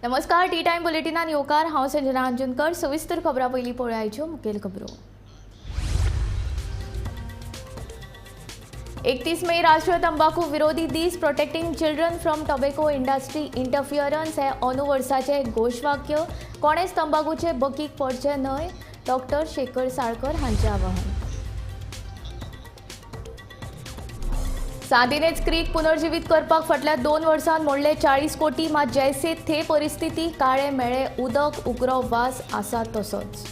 नमस्कार, T time बुलेटिनान येवकार. हांव संजना अंजनकर. सविस्तर खबरां पयलीं पळोवयाच्यो मुखेल खबरो. 31 मे राष्ट्रीय तंबाखू विरोधी दीस. Protecting children from tobacco industry interference हे अंदू वर्साचें घोशवाक्य. कोणेच तंबाखूचे बकीक पडचें न्हय, डॉक्टर शेखर साळकर हांचें आवाहन. सांतिनेज क्रीक पुनर्जिवीत करपाक फाटल्या 2 वर्सांत मोडले 40 कोटी, मात जैसे थे परिस्थिती, काळे मेळे उदक, उग्रो वास आसा तसोच.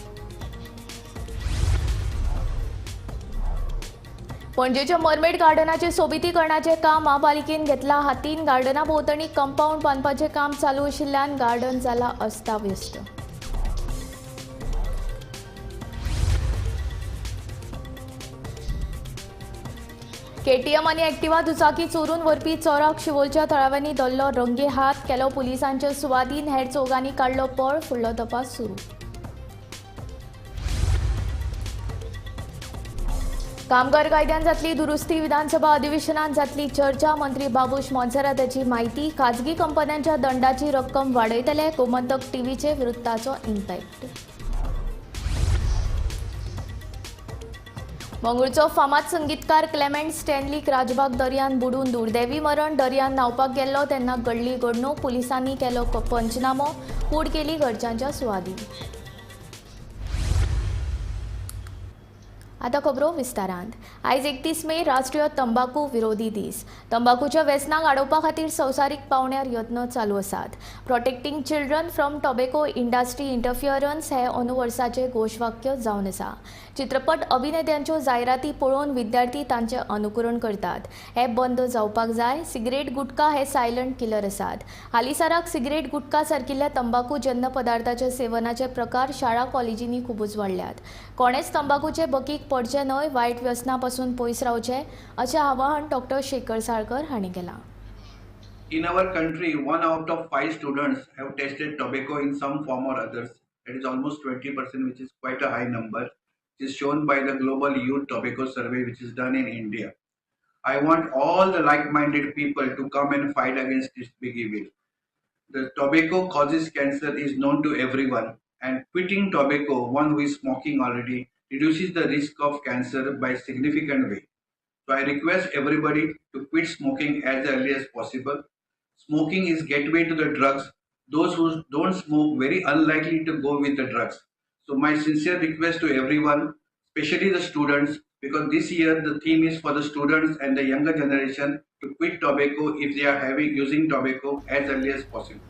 पणजेच्या मरमेड गार्डनाचे सोबितीकरणाचें काम म्हापालिकेन घेतलां हातीन. गार्डना भोंवतणी कंपाऊंड बांदपाचें काम चालू आशिल्ल्यान गार्डन जालां अस्ताव्यस्त. केटीएम आनी एक्टिवा दुचाकी चोरून व्हरपी चोराक शिवोलच्या थळाव्यांनी धरलो रंगे हात, केलो पुलिसांचे सुवादीन. हेर चौगांनी काडलो पळ, फुडलो तपास सुरू. कामगार कायद्यान जातली दुरुस्ती, विधानसभा अधिवेशनात जातली चर्चा. मंत्री बाबूश मोन्सेराताची म्हायती. खाजगी कंपन्यांच्या दंडाची रक्कम वाडयतले. गोमंतक टीव्हीचे वृत्ताचो इम्पॅक्ट. मंगळूरचो फामाद संगीतकार क्लेमेंट स्टॅनलीक राजबाग दर्यान बुडून दुर्दैवी मरण. दर्यान न्हांवपाक गेल्लो तेन्ना घडली घडणूक. पुलिसांनी केलो पंचनामो, कूड केली घरच्यांच्या सुवादीन. आतां खबरो विस्तारांत. आयज 31 मे राष्ट्रीय तंबाखू विरोधी दीस. तंबाखूच्या व्यसनाक आडोवपा खातीर संवसारीक पावंड्यार यत्न चालू आसात. Protecting children from tobacco industry interference हे अंदू वर्साचें घोशवाक्य जावन आसा. चित्रपट अभिनेत्यांच्यो जायराती पळोवन विद्यार्थी तांचें अनुकरण करतात. हें बंद जावपाक जाय. सिगरेट गुटखा हे सायलंट किलर आसात. हालींसराक सिगरेट गुटखा सारकिल्ल्या तंबाखूजन्य पदार्थाच्या सेवनाचे प्रकार शाळा कॉलेजींनी खुबूच वाडल्यात. कोणेच तंबाखूचे बकीक पडचें न्हय, वायट व्यसना पासून पयस रावचें, अशें आवाहन डॉक्टर शेखर साळकर हांणी केलां. In our country, 1 out of 5 students have tasted tobacco in some form or others. It is almost 20%, which is quite a high number. It is shown by the Global Youth Tobacco Survey, which is done in India. I want all the like-minded people to come and fight against this big evil. The tobacco causes cancer is known to everyone, and quitting tobacco, one who is smoking already, reduces the risk of cancer by significant way. So I request everybody to quit smoking as early as possible. Smoking is gateway to the drugs. Those who don't smoke very unlikely to go with the drugs. So my sincere request to everyone, especially the students, because this year the theme is for the students and the younger generation to quit tobacco if they are using tobacco as early as possible.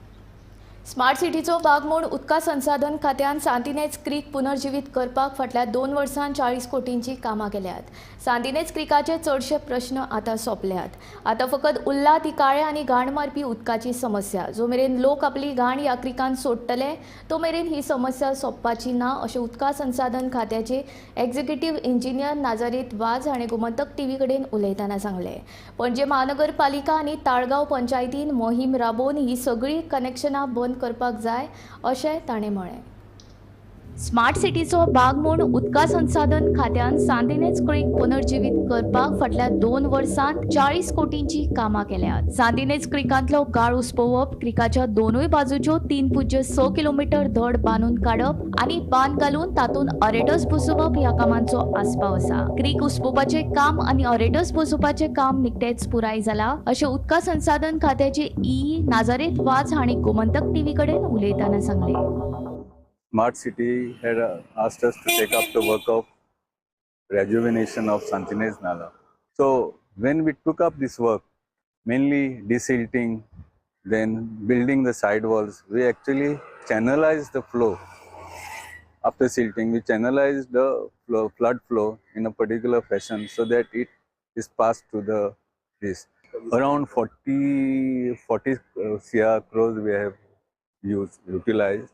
Smart सिटीचो भाग म्हूण उदका संसाधन खात्यान सांतिनेज creek पुनर्जिवीत करपाक फाटल्या 2 वर्सांत 40 कोटींची कामां केल्यात. सांतिनेज क्रिकाचे चडशे प्रश्न आतां सोंपल्यात. आतां फकत उरला ती काळे आनी घाण मारपी उदकाची समस्या. जो मेरेन लोक आपली घाण ह्या क्रिकान सोडटले तो मेरेन ही समस्या सोंपपाची ना, अशें उदका संसाधन खात्याचे एक्झिक्युटीव इंजिनियर नाजारीत वाज हाणें गोमंतक टीव्ही कडेन उलयतना सांगलें. पणजे महानगरपालिका आनी ताळगांव पंचायतीन मोहीम राबोवन ही सगळीं कनेक्शनां बंद करपाक जाय, अशें ताणें म्हळें. स्मार्ट सिटीचो भाग म्हूण उदका संसाधन खात्यान सांतिनेज क्रीक पुनर्जिवीत करपाक फाटल्या 2 वर्सांत 40 कोटींची कामां केल्यात. सांतिनेज क्रिकांतलो गाळ उसपोवप, क्रिकाच्या दोनूय बाजूच्यो 3.6 किलोमिटर धड बांदून काडप आनी बांद घालून तातूंत अरेटस बसोवप ह्या कामांचो आस्पाव आसा. क्रीक उसपोवपाचें काम आनी अरेटस बसोवपाचें काम निकतेंच पुराय जालां, अशें उदका संसाधन खात्याचे ई नाजारेत वाज हांणी गोमंतक टीव्ही कडेन उलयतना सांगलें. Smart City had asked us to take up the work of rejuvenation of Santinez Nala. So when we took up this work, mainly desilting, then building the side walls, we actually channelized the flow. After silting, we channelized the flow, flood flow in a particular fashion so that it is passed to the this. Around 40 CR crores we have utilized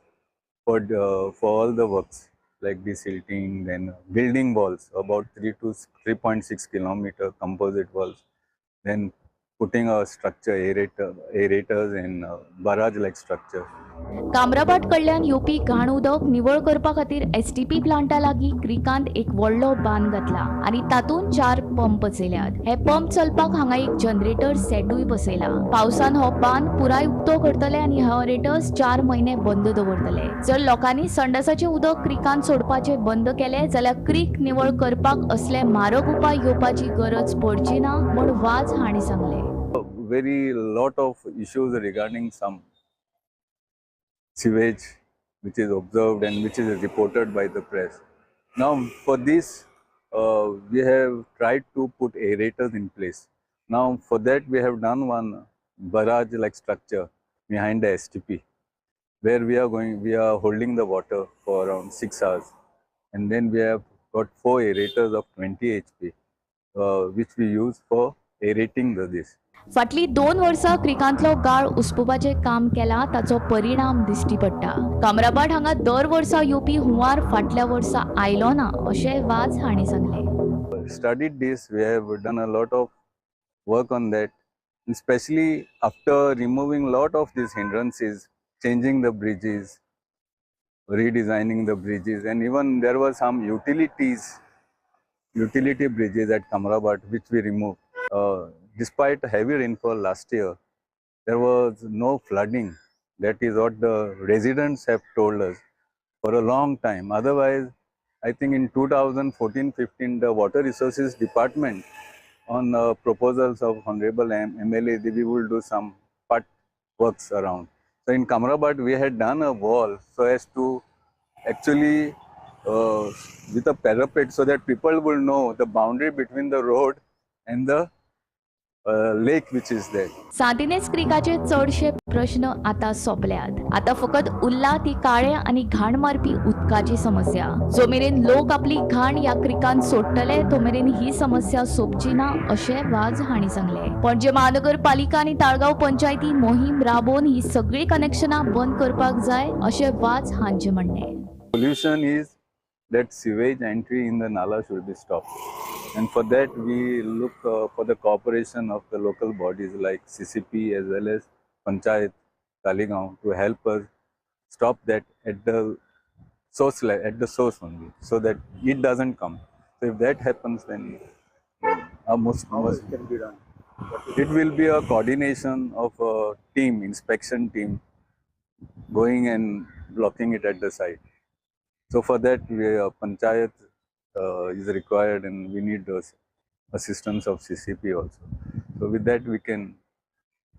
for all the works like desilting, then building walls, about 3 to 3.6 kilometer composite walls, then putting a structure, aerators and barrage-like structure. कामराभाट कडल्यान येवपी घाण उदक निवळ करपा खातीर STP Plantae लागीं क्रिकांत एक व्हडलो बांद घातला आनी तातूंत 4 पंप बसयल्यात. हे पंप चलपाक हांगा एक जनरेटर सेटूय बसयला. पावसान हो बांद पुराय उक्तो करतले आनी जनरेटर्स 4 म्हयने बंद दवरतले. जर लोकांनी संडासाचें उदक क्रिकांत सोडपाचें बंद केलें जाल्यार क्रीक निवळ करपाक असले मारक उपाय घेवपाची गरज पडची ना म्हूण वाज हांणी सांगलें. Very lot of issues regarding some sewage which is observed and which is reported by the press. Now for this we have tried to put aerators in place. Now for that we have done one barrage like structure behind the STP where we are holding the water for around 6 hours, and then we have got 4 aerators of 20 HP which we use for aerating the this. फाटली 2 वर्सां क्रिकांतलो गाळ उसपुपाचें काम केलां ताचो परिणाम दिश्टी पडटा. कामराभाट हांगा दर वर्सा येवपी हुंवार फाटल्या वर्सा आयलो ना अशें वाज हांणी सांगलें. Studied this, we have done a lot of work on that, especially after removing lot of these hindrances, changing the bridges, redesigning the bridges, and even there were some utility bridges at Camrabhat which we removed. Despite heavy rainfall last year, there was no flooding. That is what the residents have told us for a long time. Otherwise, I think in 2014-15, the Water Resources Department, on the proposals of Honorable MLA, we will do some part works around. So in Camrabhat, we had done a wall so as to actually with a parapet so that people will know the boundary between the road and the lake which is there. Santa Inez क्रिकाचे चडशे प्रश्न आता सोंपल्यात. आता फकत उरला ती काळे आनी घाण मारपी उदकाची समस्या. जो मेरेन लोक आपली घाण ह्या क्रिकान सोडटले तो मेरेन ही समस्या सोंपची ना अशें वाज हांणी सांगलें. पणजे महानगरपालिका आनी ताळगांव पंचायती मोहीम राबोवन ही सगळीं कनेक्शनां बंद करपाक जाय अशें वाज हांचें म्हणणें. Solution is that sewage entry in the nala should be stopped, and for that we look for the cooperation of the local bodies like CCP as well as Panchayat Taleigao to help us stop that at the source, at the source only, so that it doesn't come. So if that happens, then most it can be done. It will be a coordination of a team, inspection team, going and blocking it at the site. So for that, we, Panchayat is required, and we need the assistance of CCP also. So with that, we can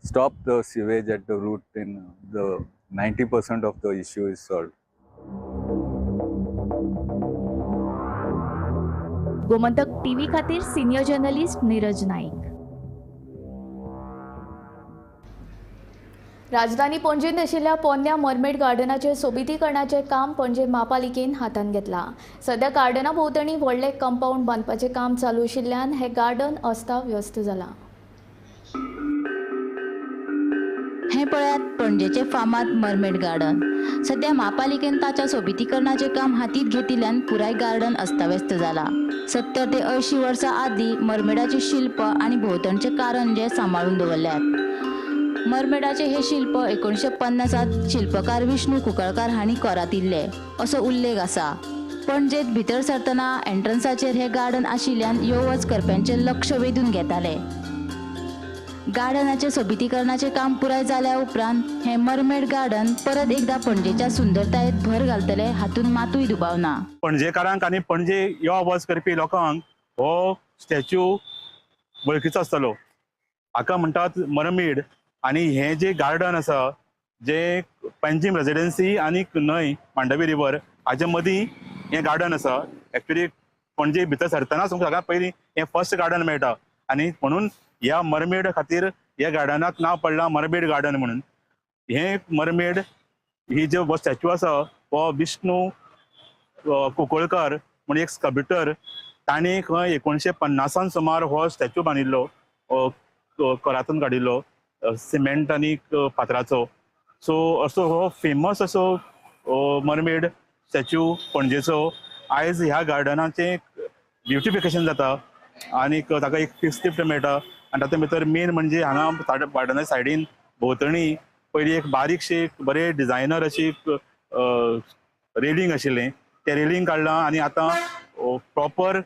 stop the sewage at the root, and the 90% of the issue is solved. Gomantak TV खातीर senior journalist Neeraj Naik. राजधानी पणजेंत आशिल्ल्या पोन्न्या mermaid गार्डनाचें सोबितीकरणाचें काम पणजे म्हापालिकेन हातांत घेतलां. सध्या गार्डना भोंवतणी व्हडलें कंपावंड बांदपाचें काम चालू आशिल्ल्यान हें गार्डन अस्ताव्यस्त जालां. हें पळयात पणजेचें फामाद मरमेड गार्डन. सध्या म्हापालिकेन ताच्या सोबितीकरणाचें काम हातींत घेतिल्ल्यान पुराय गार्डन अस्ताव्यस्त जालां. 70 ते 80 वर्सां आदीं मरमेडाचें शिल्प आनी भोंवतणचे कारंजे सांबाळून दवरल्यात. मरमेडाचें हें शिल्प 1950 शिल्पकार विष्णू कुंकळकार हांणी कोरातिल्लें असो उल्लेख आसा. पणजेंत भितर सरतना एंट्रन्साचेर हें गार्डन आशिल्ल्यान यो वच करप्यांचें लक्ष वेधून घेतालें. गार्डनाचें सोबितीकरणाचें काम पुराय जाल्या उपरांत हें मरमेड गार्डन परत एकदां पणजेच्या सुंदरतायेंत भर घालतलें हातूंत मातूय दुबाव ना. पणजेकारांक आनी पणजे यो वच करपी लोकांक हो स्टॅच्यू वळखीचो आसतलो. हाका म्हणटात मरमेड. आनी हें जें गार्डन आसा जें पंजीम रेजिडेन्सी आनी न्हंय मांडवी रिवर हाजे मदीं हें गार्डन आसा. एक्चुअली पणजे भितर सरतनाच तुमकां सगळ्यांत पयलीं हें फर्स्ट गार्डन मेळटा आनी म्हणून ह्या मरमेड खातीर ह्या गार्डनाक नांव पडलां मरमेड गार्डन म्हणून. हें मरमेड ही जो स्टॅच्यू आसा हो विष्णू कुंकळकर म्हण एक स्कल्प्टर ताणें खंय 1950 सुमार हो स्टॅच्यू बांदिल्लो, कोरातून काडिल्लो सिमेंट आनी फातराचो. सो असो हो फेमस असो मरमेड स्टॅच्यू पणजेचो आयज ह्या गार्डनाचें ब्युटिफिकेशन जाता आनी ताका एक फिक्स लिफ्ट मेळटा. आनी तातूंत भितर मेन म्हणजे हांगा गार्डना सायडीन भोंवतणी पयलीं एक बारीकशी बरे डिझायनर अशी रेलिंग आशिल्लें, तें रेलिंग काडलां आनी आतां प्रॉपर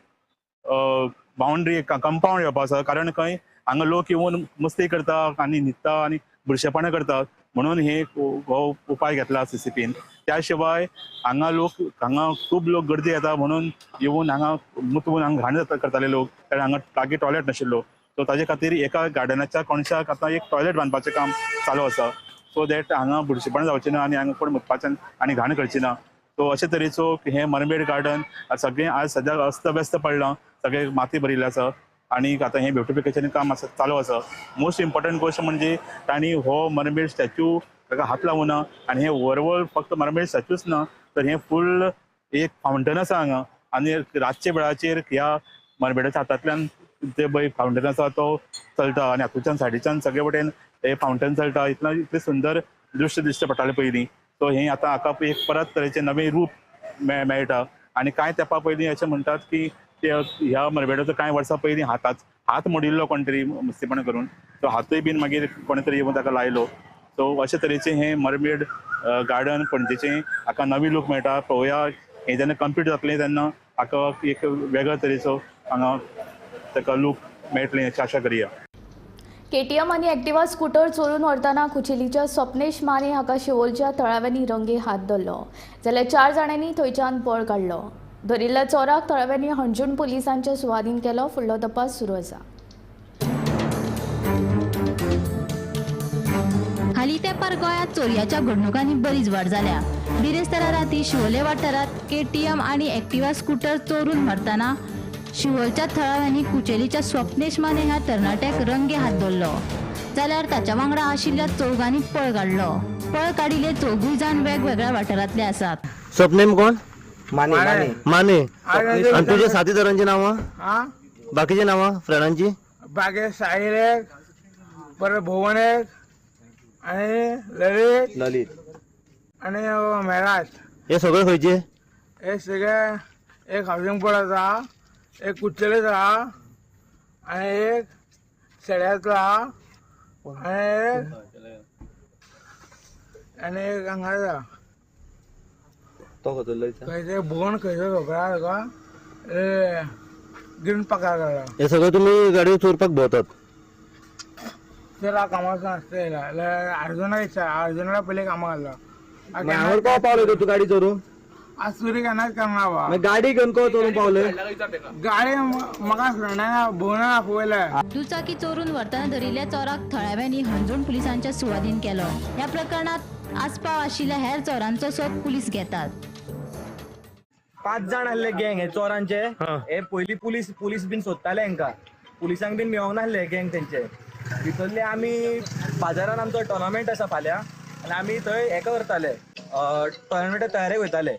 बाउंड्री कंपाउंड येवपा आसा. कारण खंय हांगा लोक येवन मस्ती करता आनी न्हिदता आनी बुरशेपणां करतात, म्हणून हे हो उपाय घेतला सीसीपीन. त्या शिवाय हांगा लोक हांगा खूब लोक गर्दी येता म्हणून येवन हांगा मुतून हांगा घाण करताले लोक, कारण हांगा लागीं टॉयलेट नाशिल्लो. सो ताजे खातीर एका गार्डनाच्या कोनशाक आतां एक टॉयलेट बांदपाचें काम चालू आसा, सो that हांगा बुरशेपणां जावचें ना आनी हांगा कोण मुतपाचें आनी घाण करची ना. सो अशे तरेचो हें मरमेड गार्डन सगळें आज सद्याक अस्तव्यस्त पडलां, सगळें माती भरिल्लें आसा आनी आतां हें ब्युटिफिकेशन काम आसा चालू आसा. मोस्ट इम्पॉर्टंट गोश्ट म्हणजे तांणी हो मरमेड स्टॅच्यू ताका हात लावूं ना आनी हें ओवरऑल फक्त मरमेड स्टॅच्यूच ना तर हें फूल एक फावंटन आसा हांगा आनी रातच्या वेळाचेर ह्या मरमेडाच्या हातांतल्यान ते पळय फावंटन आसा तो चलता आनी हातूंतल्यान सायडीच्यान सगळे वटेन हे फावंटन चलता. इतलें सुंदर दृश्य दिश्टी पडटालें पयलीं. सो हें आतां हाका एक परत तरेचें नवें रूप मेळटा. आनी कांय तेंपा पयलीं अशें म्हणटात की ते ह्या मरमेडाचो कांय वर्सां पयलीं हात मोडिल्लो कोण तरी मस्तीपणां करून, तो हातूय बीन मागीर कोणे तरी येवन ताका लायलो. सो अशे तरेचें हें मरमेड गार्डन पणजेचें हाका नवी लूक मेळटा. पळोवया हें जेन्ना कंप्लीट जातलें तेन्ना हाका एक वेगळ्या तरेचो हांगा ताका लूक मेळटलें अशी आशा करया. केटीएम आनी एक्टिवा स्कूटर चोरून व्हरतना कुचेलीच्या स्वप्नेश माने हाका शिवोलच्या थळाव्यांनी रंगे हात धरलो, जाल्यार 4 जाणांनी थंयच्यान पळ काडलो. धरिल्ल्या चोराक थळाव्यांनी हणजूण पुलिसांच्या सुवादीन केलो. फुडलो तपास सुरू आसा. हालीं तेंपार गोंयांत चोरयाच्या घडणुकांनी बरीच वाड जाल्या. बिरेस्तारा राती शिवोले वाठारांत केटीएम आनी एक्टिवा स्कूटर चोरून व्हरतना शिवोलच्या थळाव्यांनी कुचेलीच्या स्वप्नेश माने ह्या तरणाट्याक रंगे हात धरलो, जाल्यार ताच्या वांगडा आशिल्ल्या चौगांनी पळ काडलो. पळ काडिल्ले चौगूय जाण वेगवेगळ्या वाठारांतले आसात. स्वप्नेम कोण? माने. माने माने. आणि तुझ्या साथीदारांची नावं, बाकीची नावं फ्रेंडांची? बाकी साहिल एक, परत भुवन एक आणि ललित ललित आणि मेराज. हे सगळे खंयचे? हे सगळे एक हावसिंग बोर्ड आसा, एक कुचेलेच आहा आणि एक सड्यातलो आहा आणि एक हांगा आसा. तो खंयचे भुवन खंयचो खबर आहा तुका? ग्रीन पार्कार. हे सगळे तुम्ही गाडी चोरपाक भोवतात? चला कामाक आसता. अर्जुना इच्छा, अर्जुनाला पयलीं कामाक घातलो. हांगा को पावले तूं गाडी चोरून? आज चोरी केन्नाच करना बा. गाडी घेवन को चोरून पावले? गाडी म्हाका फ्रेंडान भोवना आपयले. दुचाकी चोरून व्हरतना धरिल्ल्या चोराक थळाव्यांनी हणजूण पुलिसांच्या सुवादीन केलो. ह्या प्रकरणात आस्पाव आशिल्ल्या हेर चोरांचो सोद पुलीस घेतात. 5 जाण आसले गँग हे चोरांचे. हे पयलीं पुलीस बीन सोदताले हेंका, पुलिसांक बीन मेळोंक नासले गँग तेंचे. भितरले आमी बाजारान आमचो टोर्नामेंट आसा फाल्यां आनी आमी थंय हेका करताले, टोर्नामेंटा तयारेक वयताले.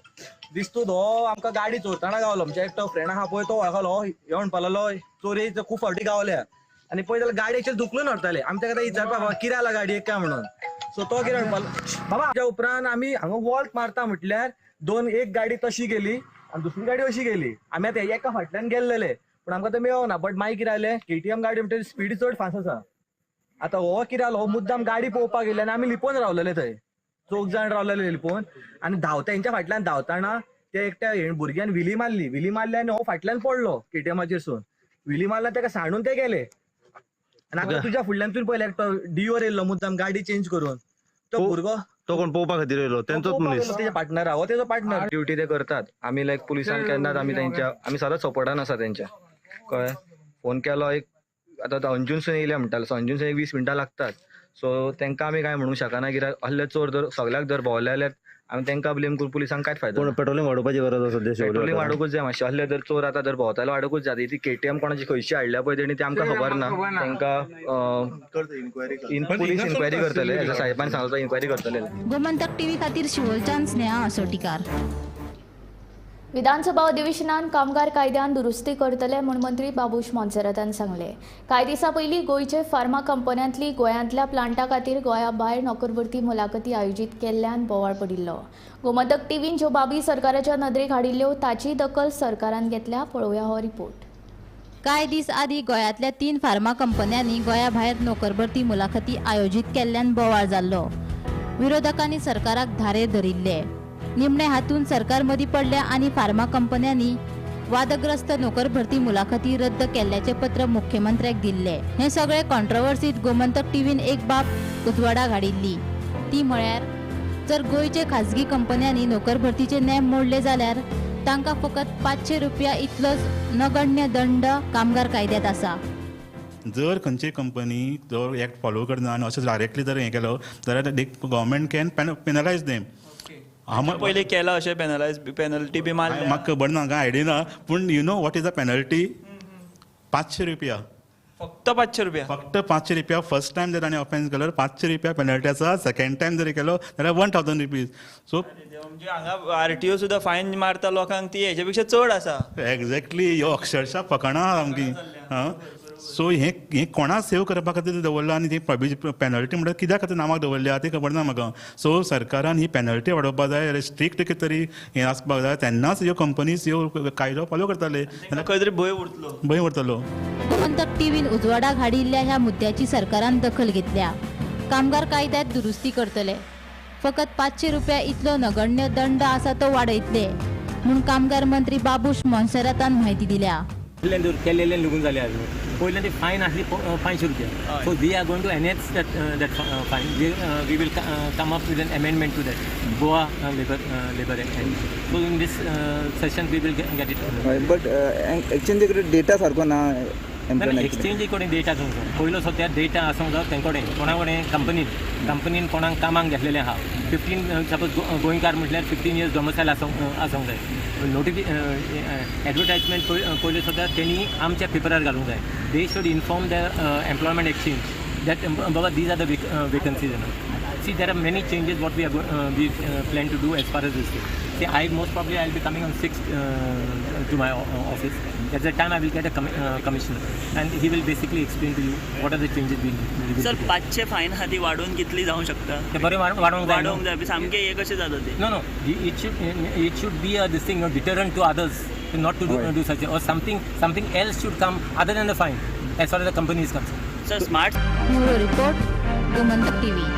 दिस्तूत हो आमकां गाडी चोरतना गावलो. म्हणजे एकटो फ्रेंड आहा पळय तो वळखलो, ह्यो म्हणपा लागलो चोरी खूब फावटी गावल्या आनी पळय जाल्यार गाडी एक्चुअली धुकलून व्हरताले. आमी ताका विचारपा बाबा कितें जाला गाडयेक काय म्हणून. सो तो कितें म्हणपा बाबा. त्या उपरांत आमी हांगा वॉल्ट मारता म्हटल्यार एक गाडी तशी गेली आनी दुसरी गाडी अशी गेली. आमी आतां एका फाटल्यान गेल्लेले पूण आमकां तें मेळोना. बट मागीर कितें जालें, केटीएम गाडी म्हणटा स्पीड चड फास्ट आसा. आतां हो कितें जालो, हो मुद्दाम गाडी पळोवपाक गेले आनी आमी लिपोवन रावलेले थंय. 4 जाण रावलेले लिपोवन आनी धांवता हेंच्या फाटल्यान धांवतना ते एकट्या भुरग्यान विली मारली. विली मारली आनी हो फाटल्यान पडलो केटीएमाचेर सून. विली मारला ताका सांडून ते गेले. आनी आतां तुज्या फुडल्यान तुवें पळयलें एकटो डिओर येयल्लो मुद्दाम गाडी चेंज करून. तो भुरगो तो कोण पळोवपा खातीर येयलो? तेंचोच मनीस, तेजे पार्टनर आहा, हो तेजो पार्टनर. ड्युटी ते करतात. आमी लायक पुलिसान केन्नाच आमी तेंच्या आमी सदांच सपोर्टान आसा तेंच्या. कळ्ळें? फोन केलो एक आतां अंजूनसून येयले म्हणटाले, सो अंजूनसून एक 20 मिनटां लागतात. सो तेंकां आमी कांय म्हणूंक शकना कित्याक असले चोर जर सगळ्याक जर भोंवले जाल्यार आमी तेंकां ब्लेम करून पुलिसांक कांयच फायदो. पूण पेट्रोलिंग वाडोवपाची गरज आसा. पेट्रोलिंग वाडोवकूच जाय मातशें. असले जर चोर आतां जर भोंवता जाल्यार वाडोवकूच जाय. ती केटीएम कोणाची खंयची हाडल्या पळय तेणी ती आमकां खबर ना. तेंकां पुलीस इन्क्वायरी करतले, साहेबान सांगलो इन्क्वायरी करतले. गोमंतक टीव्ही खातीर शिवोलच्यान स्नेहा असोटीकार. विधानसभा अधिवेशनान कामगार कायद्यान दुरुस्ती करतले म्हूण मंत्री बाबूश मोन्सेरातान सांगले. कांय दिसां पयलीं गोंयचे फार्मा कंपन्यांतली गोंयांतल्या प्लांटा खातीर गोंया भायर नोकरभरती मुलाखती आयोजीत केल्ल्यान बोवाळ पडिल्लो. गोमंतक टीव्हीन ज्यो बाबी सरकाराच्या नदरेक हाडिल्ल्यो ताची दखल सरकारान घेतल्या. पळोवया हो रिपोर्ट. कांय दीस आदीं गोंयांतल्या 3 फार्मा कंपन्यांनी गोंया भायर नोकरभरती मुलाखती आयोजीत केल्ल्यान बोवाळ जाल्लो. विरोधकांनी सरकाराक धारेर धरिल्ले. निमणे हातून सरकार मदीं पडल्या आनी फार्मा कंपन्यांनी वादग्रस्त नोकर भरती मुलाखती रद्द केल्ल्याचें पत्र मुख्यमंत्र्याक दिल्लें. हें सगळें कॉन्ट्रोवर्सीत गोमंतक टीव्हीन एक बाब उजवाडाक हाडिल्ली, ती म्हळ्यार जर गोंयचे खाजगी कंपन्यांनी नोकर भरतीचे नेम मोडले जाल्यार तांकां फकत 500 रुपया इतलोच नगण्य दंड कामगार कायद्यात आसा. जर खंयची कंपनी जर एक्ट फॉलो करना आनी अशें डायरेक्टली जर हें केलो जाल्यार गव्हर्मेंट can penalise them. पयलीं केला अशें पेनलायज, पेनल्टी बी मारल्या? म्हाका खबर ना, कांय आयडिया ना, पूण you know what is a penalty? 500 रुपया. फक्त 500 रुपया? फक्त 500 रुपया. फर्स्ट टायम जर ताणें ऑफेन्स केलो 500 रुपया पेनल्टी आसा. सेकंड टायम जर केलो जाल्यार 1000 रुपीज. सो म्हणजे हांगा आरटीओ सुद्दां फायन मारता लोकांक, ती हेच्या पेक्षा चड आसा. एग्जॅक्टली, ह्यो अक्षरशा फकाणां सामकी. हां, सो हें कोणा सेव करपा खातीर दवरलां आनी ती पेनल्टी म्हणल्यार कित्या खातीर नामाक दवरल्या ती खबर ना म्हाका. सो सरकारान ही पेनल्टी वाडोवपा जाय, स्ट्रिक्ट कितें तरी हें आसपाक जाय, तेन्नाच ह्यो कंपनीज ह्यो कायदो फॉलो करताले, खंय तरी भंय उरतलो, भंय उरतलो. गोमंतक टीव्हीन उजवाडाक हाडिल्ल्या ह्या मुद्द्याची सरकारान दखल घेतल्या. कामगार कायद्यात दुरुस्ती करतले, फकत 500 रुपया इतलो नगण्य दंड आसा तो वाडयतले म्हूण कामगार मंत्री बाबूश मोन्सेरातान म्हायती दिल्या. केलेले लुगून जाले पयलीं ती फायन आसली 500 रुपया. So we are going to enhance that fine. We will come up with an amendment to that Goa labour act. So in this session we will get it. But एक्सचेंजी कडेन डेटा सारको ना? एक्सचेंजी कडेन data आसूंक जाय. पयलो सद्या data आसूंक जाय तें कडेन, कोणा कडेन कंपनीन कोणाक कामाक घेतलेलें आहा. 15 सपोज गोंयकार म्हटल्यार 15 इयर्स डोमिसायल आसूंक जाय. नोटिफि एडवर्टायजमेंट पयलें सुद्दां तेणी आमच्या पेपरार घालूंक जाय. They should inform the employment exchange that Baba these are the vacancies. See, there are many changes what we are we plan to do as far as this thing. See, I most probably I will be coming on 6th to my office. At that time I will get a commissioner and he will basically explain to you what are the changes we will. Sir, 500 fine हा ती वाडोवन कितली जावंक शकता? ते बरें वाडोवंक जाय. सामकें हें कशें जाता तें? No, no, it should be a this thing, a deterrent to others not to do such, or something else should come other than the fine as far as the company is concerned. Sir, smart. Bureau report, Gomantak TV.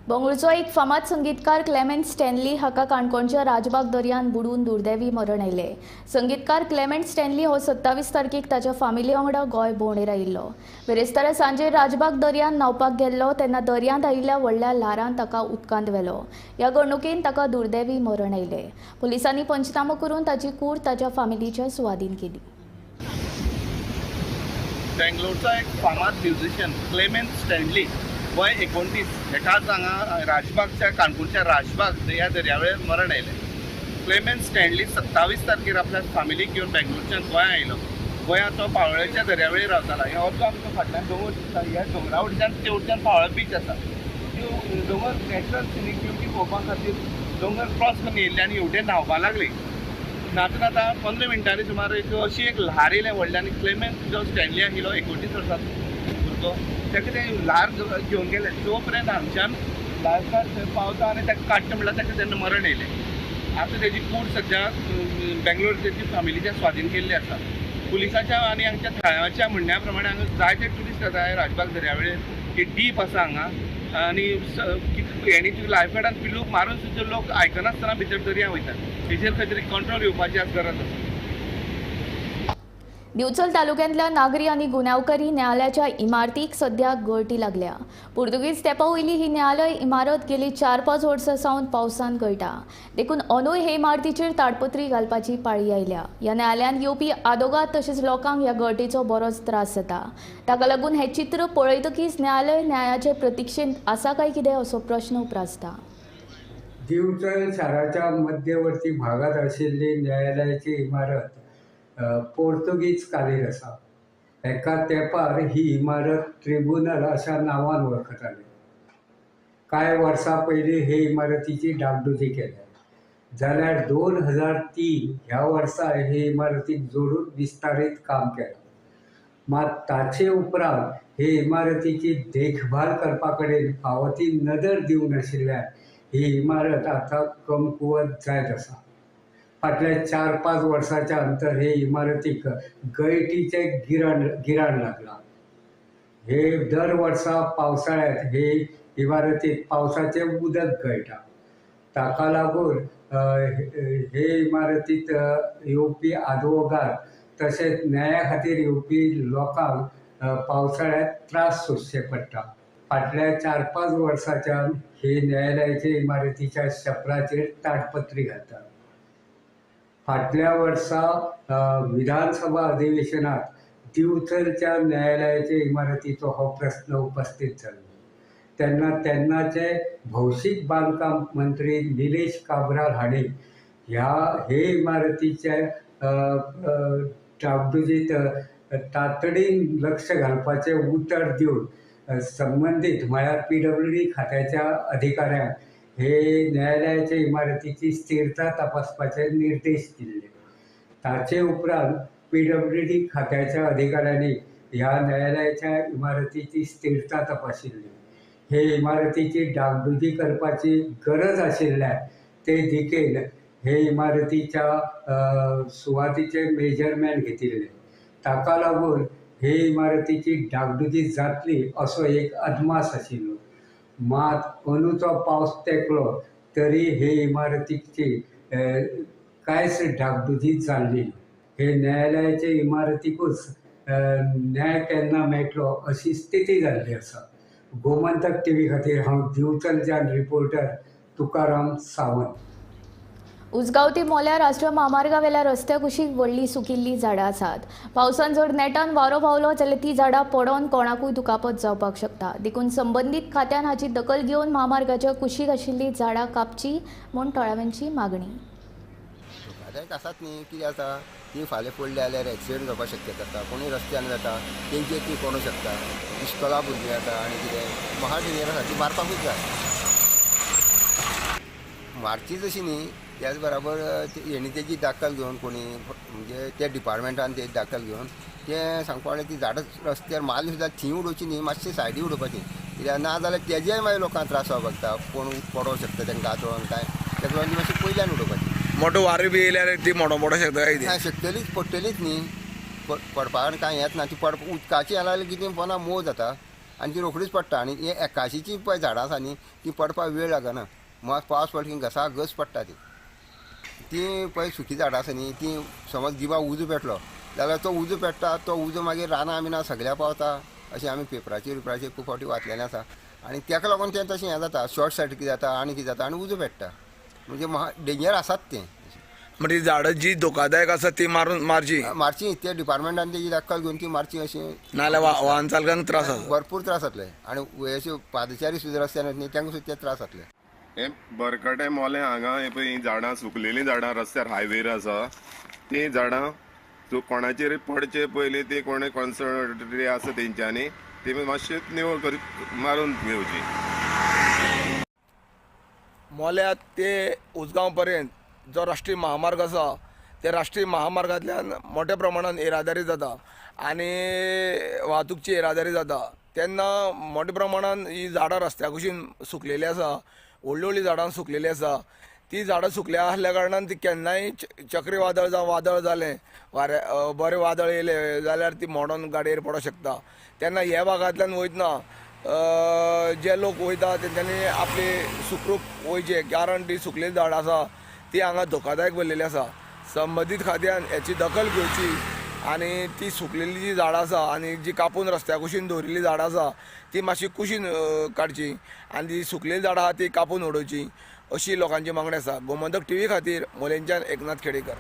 बंगळुरूचो एक फामाद संगीतकार Clement Stanley हाका काणकोणच्या राजबाग दर्यान बुडून दुर्दैवी मरण आयलें. संगीतकार क्लेमेंट स्टॅनली हो 27 तारखेक ताच्या फामिली वांगडा गोंय भोंवडेर आयिल्लो. बिरेस्तारा सांजे राजबाग दर्यान न्हांवपाक गेल्लो तेन्ना दर्यांत आयिल्ल्या व्हडल्या ल्हारान ताका उदकांत व्हेलो. ह्या घडणुकेन ताका दुर्दैवी मरण आयलें. पुलिसांनी पंचनामो करून ताची कूड ताच्या फामिलीच्या सुवादीन केली. बेंगलोरचो एक फामाद म्युझिशियन क्लेमेंट स्टॅनली वय 29 हेकाच हांगा राजबागच्या काणकोणच्या राजबाग ह्या दर्यावेळेर मरण आयलें. क्लेमेंट स्टॅनली 27 तारखेर आपल्या फॅमिलीक घेवन बेंगलोरच्यान गोंया आयलो. गोंयांत तो पावळ्याच्या दर्यावेळेर रावतालो. हो जो आमकां फाटल्यान दोंगर दिसता, ह्या दोंगरा वयल्यान तेवटेच्यान पावळा बीच आसा. त्यो दोंगर नॅचरल सिनीक ब्युटी पळोवपा खातीर दोंगर क्रॉस करून येयल्ले आनी हेवटेन न्हांवपाक लागली. न्हाता न्हाता 15 मिनटांनी सुमार एक अशी एक ल्हार येयलें व्हडलें आनी क्लेमेंट जो स्टॅनली आशिल्लो 29 वर्सांचो भुरगो ताका तें ल्हार घेवन गेलें. जो पर्यंत हांगच्यान लायफगार्ड थंय पावता आनी ताका काडटा म्हणल्यार ताका तेन्ना मरण येयलें. आतां तेजी कूड सद्या बेंगलोर तेजी फॅमिलीच्या स्वाधीन केल्ली आसा. पुलिसाच्या आनी हांगच्या थळाव्याच्या म्हणण्या प्रमाणे हांगा जायते ट्युरिस्ट येता राजबाग दर्यावेळेर. ती डीप आसा हांगा आनी हेणी लायफगार्डान पिल्लूक मारून सुद्दां लोक आयकनासतना भितर दर्या वयतात. हेजेर खंय तरी कंट्रोल येवपाची आज गरज आसा. दिवचल तालुक्यांतल्या नागरी आनी गुन्यांवकारी न्यायालयाच्या इमारतीक सध्या गळटी लागल्या. पुर्तुगीज तेंपा वयली ही न्यायालय इमारत गेली 4-5 वर्सां सावन पावसान गळटा, देखून अंदूय हे इमारतीचेर ताडपत्री घालपाची पाळी आयल्या. ह्या न्यायालयांत येवपी आदोगाद तशेंच लोकांक ह्या गळटीचो बरोच त्रास जाता. ताका लागून हें चित्र पळयतकीच न्यायालय न्यायाचे प्रतिक्षेंत आसा काय कितें असो प्रश्न उप्रासता. दिवचल शाराच्या मध्यवर्ती भागात आशिल्ली न्यायालयाची इमारत पोर्तुगीज कालीन आसा. एका तेंपार ही इमारत ट्रिब्युनल अशा नांवान वळखताले. कांय वर्सां पयलीं हे इमारतीची डागडुजी केल्या, जाल्यार 2003 ह्या वर्सा हे इमारतीक जोडून विस्तारीत काम केलां. मात ताचे उपरांत हे इमारतीची देखभाल करपा कडेन फावो ती नदर दिवंक नाशिल्ल्यान ही इमारत आतां कमकुवत जायत आसा. फाटल्या 4-5 वर्सांच्या अंतर हे इमारतीक गळटीचें गिराण लागलां. हे दर वर्सा पावसाळ्यात हे इमारतीत पावसाचें उदक गळटा. ताका लागून हे इमारतीत येवपी आदवोगाद तशेंच न्याया खातीर येवपी लोकांक पावसाळ्यांत त्रास सोंसचे पडटा. फाटल्या 4-5 वर्सांच्यान हे न्यायालयाचे इमारतीच्या छपराचेर ताडपत्री घालतात. फाटल्या वर्सा विधानसभा अधिवेशनात दिवचलच्या न्यायालयाचे इमारतीचो हो प्रस्न उपस्थित जालो. तेन्ना तेन्नाचे भौशीक बांदकाम मंत्री निलेश काब्राल हांणी हे इमारतीचे डागडुजीत तातडीन लक्ष घालपाचें उतर दिवन संबंदीत म्हळ्यार PWD खात्याच्या अधिकाऱ्यांक हे न्यायालयाचे इमारतीची स्थिरता तपासपाचे निर्देश दिल्ले. ताचे उपरांत PWD खात्याच्या अधिकाऱ्यांनी ह्या न्यायालयाच्या इमारतीची स्थिरता तपाशिल्ली. हे इमारतीची डागडुजी करपाची गरज आशिल्ल्यान ते दिकेन हे इमारतीच्या सुवातीचे मेजरमेंट घेतिल्ले. ताका लागून हे इमारतीची डागडुजी जातली असो एक अदमास आशिल्लो. मात अंदूचो पावस तेंकलो तरी हे इमारतीची कांयच डागडुजी जाल्ली. हे न्यायालयाचे इमारतीकूच न्याय केन्ना मेळटलो अशी स्थिती जाल्ली आसा. गोमंतक टीव्ही खातीर हांव दिवचलच्यान रिपोर्टर तुकाराम सावंत. उसगांव ते मोल्या राष्ट्रीय म्हामार्गावेल्या रस्त्या कुशीक व्हडली सुकिल्लीं झाडां आसात. पावसान जर नेटान वारो पावलो जाल्यार ती झाडां पडोन कोणाकूय दुखापत जावपाक शकता. देखून संबंदीत खात्यान हाची दखल घेवन म्हामार्गाच्या कुशीक आशिल्लीं झाडां कापची म्हूण थळाव्यांची मागणी. धोकादायक आसात न्ही, कितें आसा ती फाल्यां पडली जाल्यार एक्सिडंट जावपाक शक्यता आसता. कोणूय रस्त्यान वता तेंचेर ती पडूंक शकता. इश्कोला भुरगीं येता आनी कितें महा डेंजर आसा, ती मारपाकूच जाय. मारचीच अशी न्ही, त्याच बराबर हेणी तेजी दखल घेवन कोणी म्हणजे त्या डिपार्टमेंटान तेजी दखल घेवन तें सांगपा ती झाडां रस्त्यार मारली सुद्दां थंय उडोवची न्ही, मातशी सायडी उडोवपाची. कित्याक ना जाल्यार तेजेय मागीर लोकांक त्रास जावपाक शकता. कोण पडोंक शकता तांकां आदळोन काय, तेका लागून ती मातशी पयल्यान उडोवपाची. मोठो वारो बी येयल्यार ती मोडो पडोंक शकता काय? ना शकतलीच, पडटलीच न्ही. पडपाक कांय येत ना. ती पड उदकाची जाल्यार कितें पोना मोव जाता आनी ती रोखडीच पडटा. आनी हे एकाशीची पळय झाडां आसा न्ही ती पडपाक वेळ लागना. मात पावस पडलो की घसा घस पडटा ती. ती पळय सुकी झाडां आसा न्ही ती समज गिमा उजो पेटलो जाल्यार तो उजो पेट्टा, तो उजो मागीर रानां बिनां सगळ्या पावता अशें आमी पेपराचेर बिपराचेर खूब फावटी वाचलेलें आसा. आनी तेका लागून तें तशें हें जाता, शॉर्ट सर्किट जाता आनी कितें जाता आनी उजो पेट्टा. म्हणजे महा डेंजर आसात तें. म्हणजे झाडां जी धोकादायक आसा ती मारून मारची मारची त्या डिपार्टमेंटान तेजी दखल घेवन ती मारची अशें. नाजाल्यार वाहन चालकांक त्रास जाता, भरपूर त्रास जातले. आनी अशे पादचारी सुद्दां रस्त्यान वता न्ही तांकां सुद्दां ते त्रास जातले. हे बरकटे मोलें हांगा हे पळय हीं झाडां सुकलेलीं झाडां रस्त्यार हायवेर आसा. तीं झाडां कोणाचेर पडचे पयलीं ती कोणे कॉन्सर्ट्री आसा तेंच्यांनी ती मातशी निवळ करी मारून घेवची. मोल्या ते उसगांव पर्यंत जो राष्ट्रीय महामार्ग आसा त्या राष्ट्रीय महामार्गांतल्यान मोठ्या प्रमाणान येरादारी जाता आनी वाहतूकची येरादारी जाता. तेन्ना मोठ्या प्रमाणान ही झाडां रस्त्या कुशीन सुकलेली आसा, व्हडलीं व्हडलीं झाडां सुकलेलीं आसा. ती झाडां सुकल्या आसल्या कारणान ती केन्नाय चक्रीवादळ जावं वादळ जालें, वाऱ्या बरें वादळ येयलें जाल्यार ती मोडोन गाडयेर पडोंक शकता. तेन्ना ह्या भागांतल्यान वयतना जे लोक वयता तेंच्यांनी आपली सुखरूप वयचें, कारण ती सुकलेली झाडां आसा ती हांगा धोकादायक भरलेली आसा. संबंदीत खात्यान हेची दखल घेवची आनी ती सुकलेली जी झाडां आसा आनी जी कापून रस्त्या कुशीन दवरिल्ली झाडां आसा ती मातशी कुशीन काडची आनी ती सुकलेली झाडां आसा ती कापून उडोवची अशी लोकांची मागणी आसा. गोमंतक टीव्ही खातीर मोलेंच्यान एकनाथ खेडेकर.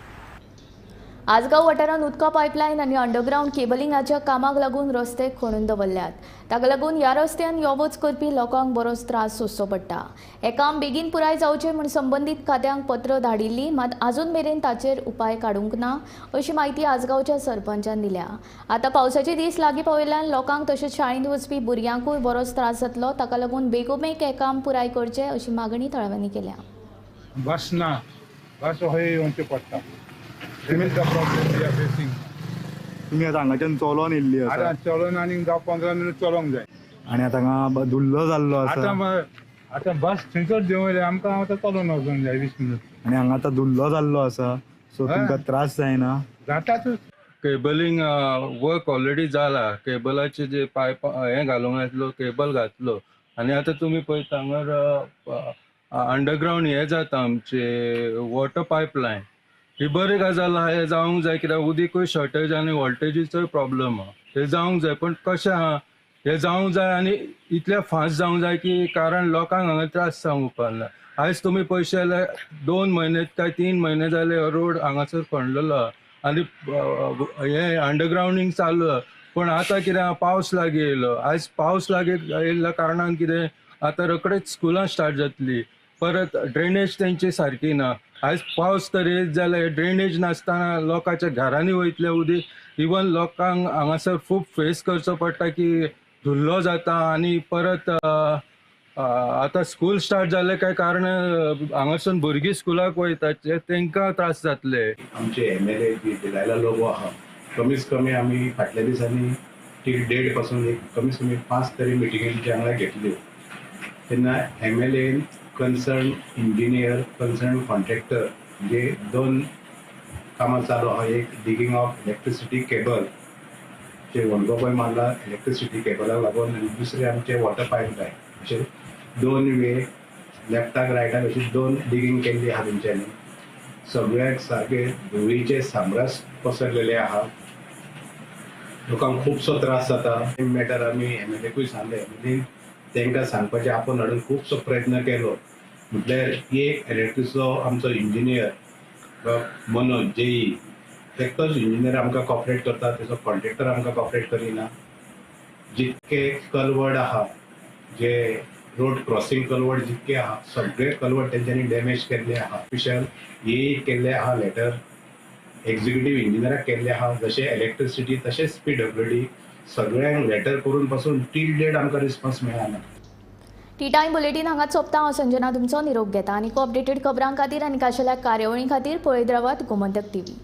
आजगांव वाठारांत उदका पायपलायन आनी अंडरग्रावंड केबलिंगाच्या कामाक लागून रस्ते खणून दवरल्यात. ताका लागून ह्या रस्त्यान यो वच करपी लोकांक बरोच त्रास सोंसचो पडटा. हें काम बेगीन पुराय जावचें म्हूण संबंदीत खात्यांक पत्र धाडिल्ली, मात आजून मेरेन ताचेर उपाय काडूंक ना अशी म्हायती आजगांवच्या सरपंचान दिल्या. आतां पावसाचे दीस लागीं पाविल्ल्यान लोकांक तशेंच शाळेंत वचपी भुरग्यांकूय बरोच त्रास जातलो. ताका लागून बेगोबेग हें काम पुराय करचें अशी मागणी थळाव्यांनी केल्या. बस ना, बस हय येवचें पडटा. This is the problem we are facing. तुम्ही आता हांगाच्यान चलोन येयल्ली आसा? आतां चलोन आनी 10-15 मिनट चलोंक जाय. आनी आतां हांगा धुल्लो जाल्लो आसा. आतां बस थंयसर देंवयले आमकां आतां चलोन वचूंक जाय 20 मिनट. आनी हांगा आतां धुल्लो जाल्लो आसा, सो तुमकां त्रास जायना? जाताच. केबलिंग वर्क ऑलरेडी जाला. केबलाचे जे पायप हें घालूंक येतलो, केबल घातलो आनी आतां तुमी पळयता हांगर अंडरग्रावंड हें जाता आमचे वॉटर पायपलायन. ही बरी गजाल आहा, हें जावंक जाय कित्याक उदीकूय शॉर्टेज आनी वोल्टेजीचोय प्रॉब्लम आहा, हें जावंक जाय. पूण कशें आहा हें जावंक जाय आनी इतलें फास्ट जावंक जाय की कारण लोकांक हांगा त्रास जावंक उपकारना. आयज तुमी पयशे जाल्यार 2 म्हयने काय 3 म्हयने जाले हो रोड हांगासर खणलेलो आहा आनी हें अंडरग्रावंडींग चालू आहा. पूण आतां कितें आहा, पावस लागीं येयलो. आयज पावस लागीं येयल्ल्या कारणान कितें आतां रोखडेच स्कुलां स्टार्ट जातली, परत ड्रेनेज तेंची सारकी ना. आयज पावस तर येयत जाल्यार ड्रेनेज नासतना लोकांच्या घरांनी वयतलें उदीक. इवन लोकांक हांगासर खूब फेस करचो पडटा की धुल्लो जाता आनी परत आतां स्कूल स्टार्ट जालें काय कारण हांगासून भुरगीं स्कुलाक वयता तेंकां त्रास जातले. आमचे MLA जी डिलायला लोबो आहा, कमीच कमी आमी फाटल्या दिसांनी ती डेट पासून एक कमीत कमी 5 तरी मिटिंगी तिच्या वांगडा घेतल्यो. तेन्ना MLA concern engineer, concern contractor म्हणजे 2 कामां चालू आहा. एक डिगींग ऑफ इलेक्ट्रिसिटी केबल जे होंडको पळय मारला इलेक्ट्रिसिटी केबलाक लागून, आनी दुसरें आमचे वॉटर पायपलायन. अशे 2 वे लेफ्टाक रायटाक अशी 2 डिगींग केल्ली आहा तेंच्यांनी. सगळ्याक सारके धुळीचे साम्रास पसरलेले आहा, लोकांक खुबसो त्रास जाता. मॅटर आमी MLA सांगले, MLA तांकां सांगपाचें आपोवन हाडून खुबसो प्रयत्न केलो. म्हटल्यार एक इलेक्ट्रिकचो आमचो इंजिनियर मनोज जेई एकटोच इंजिनियर आमकां कॉपरेट करता, तेजो कॉन्ट्रेक्टर आमकां कॉपरेट करिना. जितके कलवड आहा, जे रोड क्रॉसिंग कलवड जितके आहा, सगळे कलवड तेंच्यांनी डॅमेज केल्ले आहा. ऑफिशियल ए केल्ले आहा लेटर, एक्झिक्युटीव इंजिनियराक केल्ले आहा, जशें इलेक्ट्रिसिटी तशेंच PWD सगळ्यांक लेटर करून पासून टील डेट आमकां रिस्पॉन्स मेळना. टी टायम बुलेटीन हांगाच सोंपता. हांव संजना तुमचो निरोप घेता आनी अपडेटेड खबरां खातीर आनी खाशेल्या कार्यावळी खातीर पळयत रावात गोमंतक टीव्ही.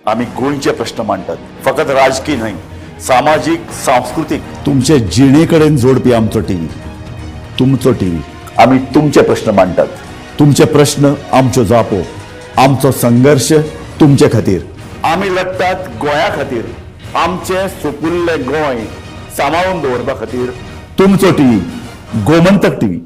आमी गोंयचे प्रश्न मांडटात, फकत राजकीय न्हय, सामाजीक, सांस्कृतीक, तुमचे जिणे कडेन जोडपी आमचो टीव्ही, तुमचो टीव्ही. आमी तुमचे प्रश्न मांडटात, तुमचे प्रश्न आमच्यो जापो, आमचो संघर्श तुमचे खातीर. आमी लढटात गोंया खातीर, आमचें सुपुल्लें गोंय सांबाळून दवरपा खातीर. तुमचो टीव्ही, गोमंतक टीव्ही.